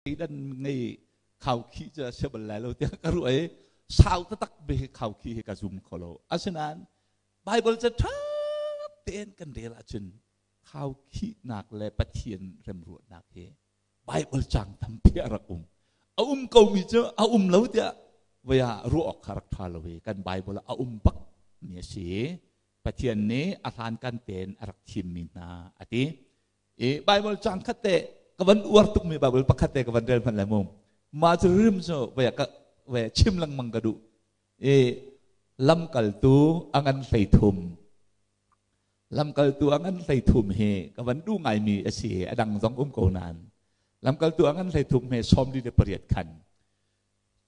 Dan ngei khaukhih cu a si bal lai lo tiah ka ruah i sau taktak be hi khaukhih hi ka zum kho lo. Asinain Bible ca ṭha tein kan rel ahcun khaukhihnak le Pathian remruatnak hi Bible cang tampi a rak um. A um komi cu a um lo tiah voi ah ruah awk kha rak ṭha lo i kan Bible ah a um bak mi a si. Pathian nih a hlankan tein a rak thimmi hna a ti. I Bible cang khat te ka van uar tukmi Bible pakhat te ka van rel hmanh lai mu. Mah cu rim cu vai ka vai chim lengmang ka duh. I lamkaltu a ngan 13. Lamkaltu a ngan 13 hi ka van duh ngaimi a si. A dang zong um ko nain. Lamkaltu a ngan 13 he 48 khan.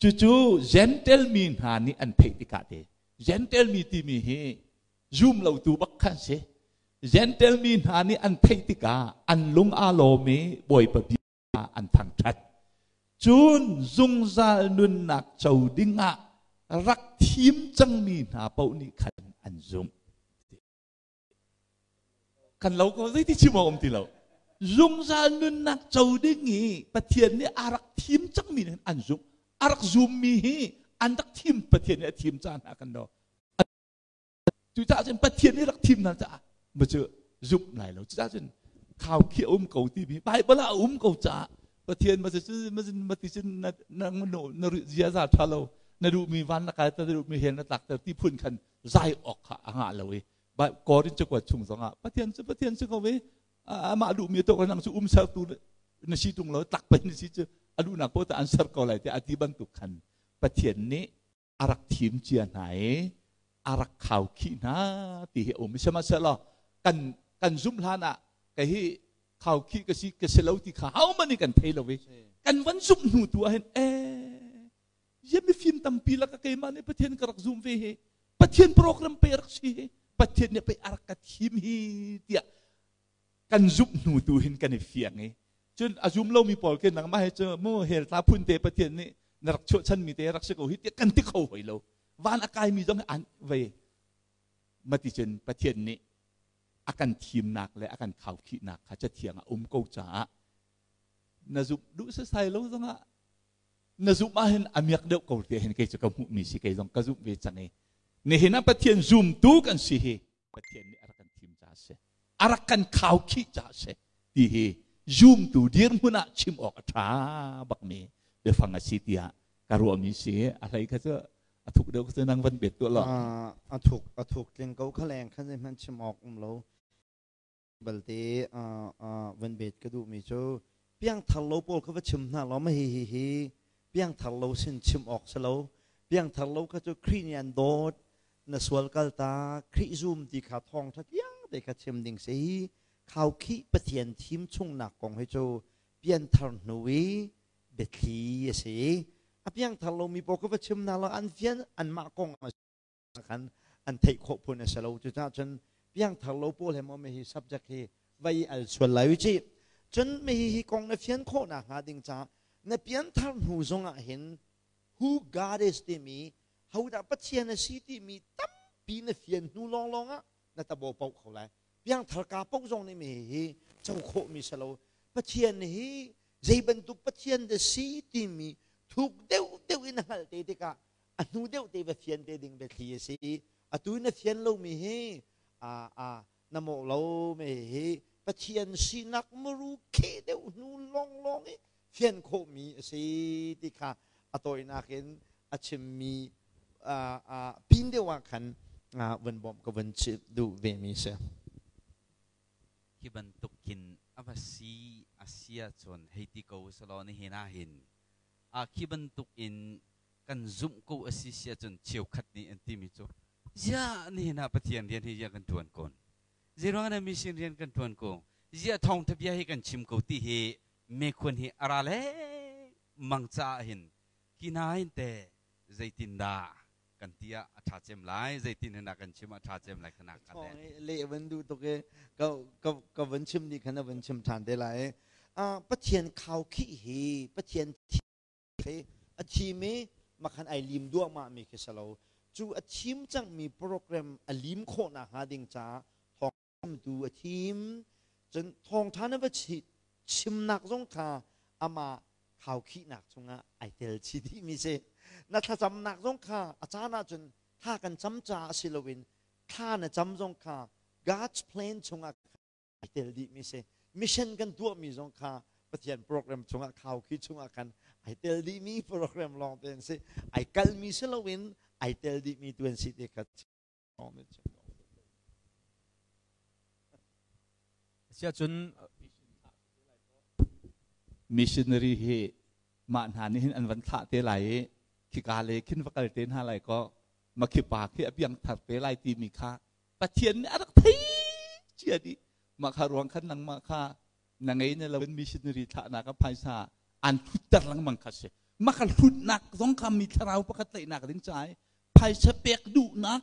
Cucu Gentile mi hna nih an theih tikah te Gentile mi timi hi zum lotu bak khan si. Gentile mi hna nih an theih tikah an lung aa lawm i Bawipa bia an thangṭhat. Cun zungzal nunnak co dingah rak thim cangmi hna paoh nih khan an zumh. Kan lo ko zeiti chim awk um ti lo. Zungzal nunnak co ding i Pathian nih a rak thim cangmi nih an zumh. A rak zummi hi an rak thim Pathian nih a thim caan hna kan lo. Cucaah cun Pathian nih rak thim hna caah ma cu zumh lai lo. Cucaah cun khau khi a um ko timi Bible ah a um ko caah Pathian ma cun ma ti cun na na na ziaza ṭha lo na duhmi van na kai na duhmi hell na tlakter ti phun khan zai awk kha a ngah lo i Korin cakuat chung zongah Pathian cu Pathian si ko ve amah duhmi to ko nang cu um sertu na si tung lo tlak pen na si cu a duhnak poh an ser ko lai tiah a ti bantuk khan Pathian nih a rak thim cia hna i a rak khaukhih hna ti hi a um. Sihmanhsehlaw kan kan zumh hlan ah kei hi khaukhih ka si ka si lo ti kha hohmanh nih kan thei lo i kan van zumh hnu tu ah hin ee mifim tampi lak keimah nih Pathian ka rak zum ve hi Pathian program pe rak si hi Pathian nih pei a rak ka thim hi tiah kan zumh hnu tu hin kan i fiang i cun a zum lomi pawl ke nangmah he cu mu hell tla phun te Pathian nih na rak chuahchanmi te rak si ko hi tiah kan ti kho hoi lo. Van a kaimi zong an vei mati cun Pathian nih a kan thimnak le a kan khaukhihnak kha cathiang a um ko caah na zumh duh sasai lo zongah na zumh ahhin a miak deuh ko te hin kei cu ka hmuhmi si kei zong ka zumh ve cang i nihin ah Pathian zumtu kan si hi Pathian nih a rak kan thim caah a si a rak kan khaukhih caah a si ti hi zumtu dirhmun ah chim awk a ṭha bakmi biafang a si tiah ka ruahmi si. A hlei kha cu a thuk deuh cu nang van bet tuah law. A thuk a thuk tling ko kha leng khan zeihmanh chim awk um lo balte. Van bet ka duhmi cu piangthar lo pawl kha va chim hna law ma hi hi hi piangthar lo sin chim awk si lo. Piangthar lo kha cu Khrih nih an dawt na sual kal ta Khrih zum ti kha thawng ṭha te kha chim ding si. Khaukhih Pathian thim chungnak kong hi cu pianthar hnu i biathli a si. A piangthar lomi pawl kha va chim hna law an fian anmah kong khan an theih khawh phun a si lo. Cucaah cun piangthar lo pawl he maw hi subject hi vai al sual lai u cih. Cun mi hi kong na fian khawh nak hnga ding caah na pianthar hnu zong ah hin who God is timi hodah Pathian a si timi tampi na fian hnu lawnglawng ah na tabo poh kho lai. Piangthar ka poh zong nih mi hi co khawh mi si lo. Pathian hi zei bantuk Pathian dah si timi thuk deuh deuh in na hngalh te tikah a hnu deuh te va fian te ding biathli a si. Atu na fian lomi hi a a na mawh lo. Me hi Pathian sinak muru kheh deuh hnu lawnglawng i fian khawhmi a si ti kha a tawinak in a chimmi pin deuh ah khan van bawmh ka van chim duh ve mi si. Hi bantuk khin a va si a si ahcun hei ti ko selaw nihin ah hin a khi bantuk in kan zumh ko a si si ahcun cheukhat nih an timi cu ziah nihin ah Pathian rian hi ziah kan ṭuan kon, zeiruang dah mission rian kan ṭuan ko, ziah thawngṭha bia hi kan chim ko ti hi mekhun hi a ra lengmang caah hin hi hna hin te zeitindah kan ti ah a ṭha cem lai, zeitin hin ah kan chim ah a ṭha cem lai khana ka le le van duh tuk i ka ka ka van chim ni khan van chim ṭhan te lai. Pathian khaukhih hi Pathian khi a thim i makhan ai lim duahmah mi khi si lo. Cu a thim cangmi program a lim khawh nakhnga ding caah thawngtu a thim. Cun thawngṭha na va chimnak zong kha amah Khaukhihnak chungah ai tel chih dihmi si. Na thlacamnak zong kha a caan ahcun thla kan cam caah si loin thla na cam zong kha God's plan chungah ai tel dihmi si. Mission kan tuahmi zong kha Pathian program chungah khaukhih chungah khan ai tel dihmi program lawng te an si. Ai kalmi si loin ai tel dihmi tu an si ti kha. Siahcun missionary hi mah hna nih hin an van thlah te lai i khika le khin va kal te hna lai kaw makhi pa khi a piang thar te lai timi kha Pathian nih a rak thei cia dih. Mah kha ruang khan nangmah kha na ngei na lo in missionary thlahnak ah phaisa an hlutter lengmang kha si. Mah kha hlutnak zong kha mi thlarau pakhat tlaihnak ding ca i phaisa pek duhnak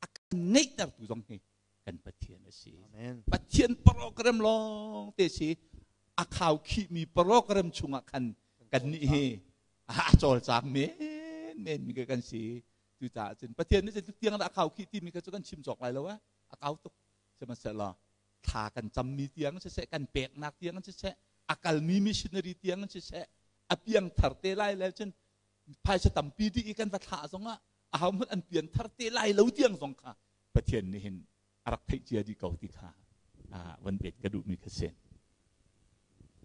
a kan ngeihtertu zong hi kan Pathian a si. Pathian program lawng te si. A khau khihmi program chungah khan kan nih hi a cawlcang men men mi kan si. Cucaah cun Pathian nih zeitluk tiang dah a khau khih timi kha cu kan chim cawk lai lo a a kau tuk. Sihmanhsehlaw thla kan cammi tiang siseh, kan peknak tiang siseh, a kalmi missionary tiang siseh, a piang thar te lai le cun phaisa tampi dih i kan va thlah zongah ahohmanh an pian thar te lai lo tiang zong kha Pathian nih hin a rak theih cia dih ko ti kha van pet ka duhmi kha si.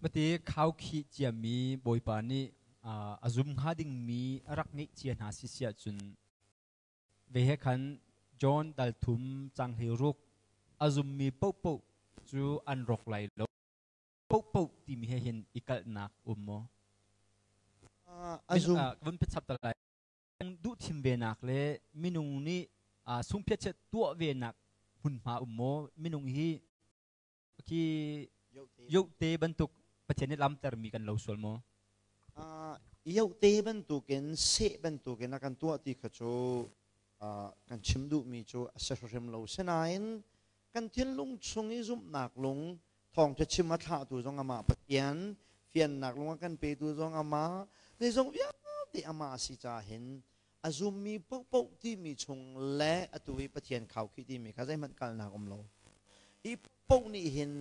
Mate khaukhih ciami Bawipa nih a zum hnga dingmi a rak ngeih cia hna si siah cun ve he khan John dal thum cang hlei ruk a zummi paohpaoh cu an rawk lai lo paohpaoh timi he hin i kalhnak um maw? A zum. Vun pechap ta lai. Duh thim venak le minung nih sungphiat tuah venak hmunhma um maw? Minung hi khi yohte bantuk Pathian nih lamtermi kan lo sual maw? Yohte bantukin seh bantukin a kan tuah ti kha cu kan chim duhmi cu a si hrim lo. Sinain kan thinlung chung i zumhnak lung thawngṭha chim a thlahtu zong amah Pathian fiannak lung a kan petu zong amah zeizong vialte amah a si caah hin a zummi paohpaoh timi chung le atu i Pathian khaukhih timi kha zeihmanh kalnak um lo. Hi paoh nih hin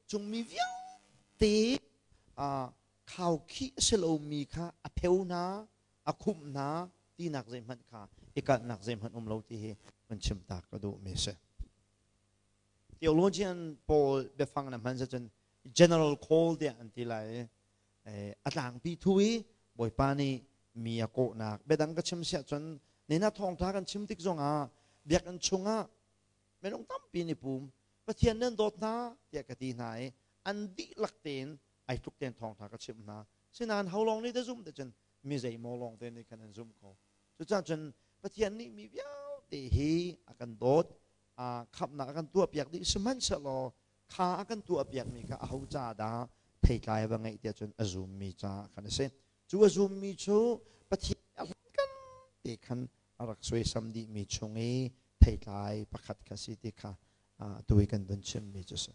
cungmi vialte khaukhih a si lomi kha a pheu hna, a khumh hna tinak zeihmanh kha i kalhnak zeihmanh um lo ti hi van chim ta ka duhmi a si. Theologian pawl biafang na hman cun general call tiah an ti lai a tlangpi thu i Bawipa nih mi a kawhnak biadang ka chim siah cun nina thawngtha kan chim tik zongah biakinn chungah minung tampi nih pum Pathian nan dawt hna tiah ka ti hna i an dihlak tein ai tluk tein thawngtha ka chimh hna sinain ho lawng nih dah zum te cun mi zeimaw lawng te nih khan an zum ko cucaah cun Pathian nih mi vialte hi a kan dawt khamhnak a kan tuahpiak dih sihmanhsehlaw kha a kan tuahpiakmi kha aho ca dah theitlai va ngeih tiah cun a zummi ca khan a si cu a zummi cu Pathian a kan te khan a rak suaisam dihmi chung i theitlai pakhat kha si ti kha tu i kan vun chimmi cu si.